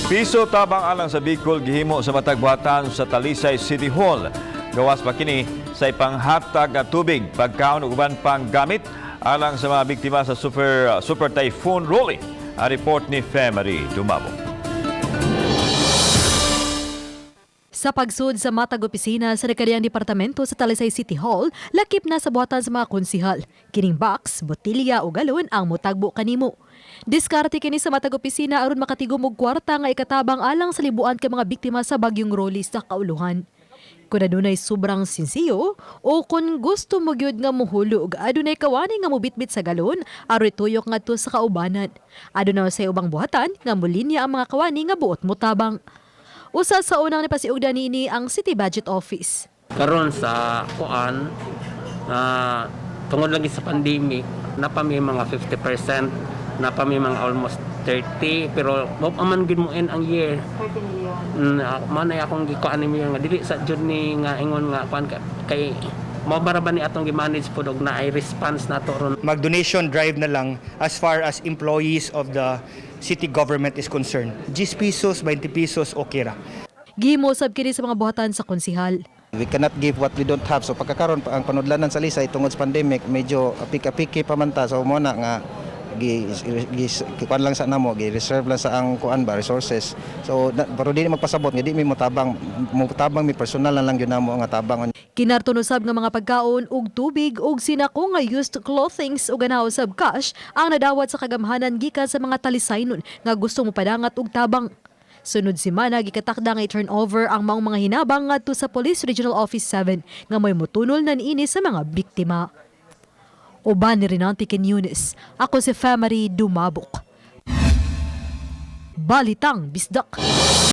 Piso tabang alang sa Bicol gihimo sa matag buhatan sa Talisay City Hall. Gawas pa kini sa ipanghatag nga tubig, pagkaon ug uban pang gamit alang sa mga biktima sa super super typhoon Rolly. Ang report ni Femery Dumabo. Sa pagsud sa matag opisina sa nagkaliang departamento sa Talisay City Hall, lakip na sa buhatan sa mga konsihal. Kining box, botilya o galon ang mutagbo kanimo. Diskarte kini sa matag opisina aron makatigom og kwarta nga ikatabang alang sa libuan kay mga biktima sa bagyong Rolly sa kauluhan. Kung adunay sobrang sinsiyo o kung gusto mo gyud nga muhulog, adunay kawani nga mubitbit sa galon aron ituyok ngadto sa kaubanan. Aduna sa ubang buhatan nga mulinya ang mga kawani nga buot motabang. Usa sa unang nipasiugda niini ang City Budget Office. Karon sa kuan, tungod lagi sa pandemic, napa may mga 50%, napa may mga almost 30, pero mo pa man gid mo end ang year. 30 million. Mao na akong gikuan ni nga dili sa jud ni nga ingon nga kuan kay mao bara ba ni atong gi-manage pod og naay response nato ron. Mag-donation drive na lang as far as employees of the city government is concerned. 10 pesos, 20 pesos, okay ra. Gihimo sab kini sa mga buhatan sa konsihal. We cannot give what we don't have. So pagkakaron ang panudlanan sa Lisay tungod sa pandemic medyo apik-apiki pa man ta. So mo na nga gi, gi, gi kuan lang sa namo, gi reserve lang sa ang kuan ba resources. So na, pero di magpasabot nga di mi motabang motabang mi personal na lang gyud namo nga tabang. Kinarton usab nga mga pagkaon ug tubig ug sinako nga used clothings ug ganaw sab cash ang nadawat sa kagamhanan gikan sa mga Talisaynon nga gusto mopadangat og tabang. Sunod semana gikatakda nga i-turn over ang maong mga hinabang ngadto sa Police Regional Office 7 nga may motunol na niini sa mga biktima. Uban ni Renante Quiñones, ako si Famary Dumabok. Balitang Bisdak.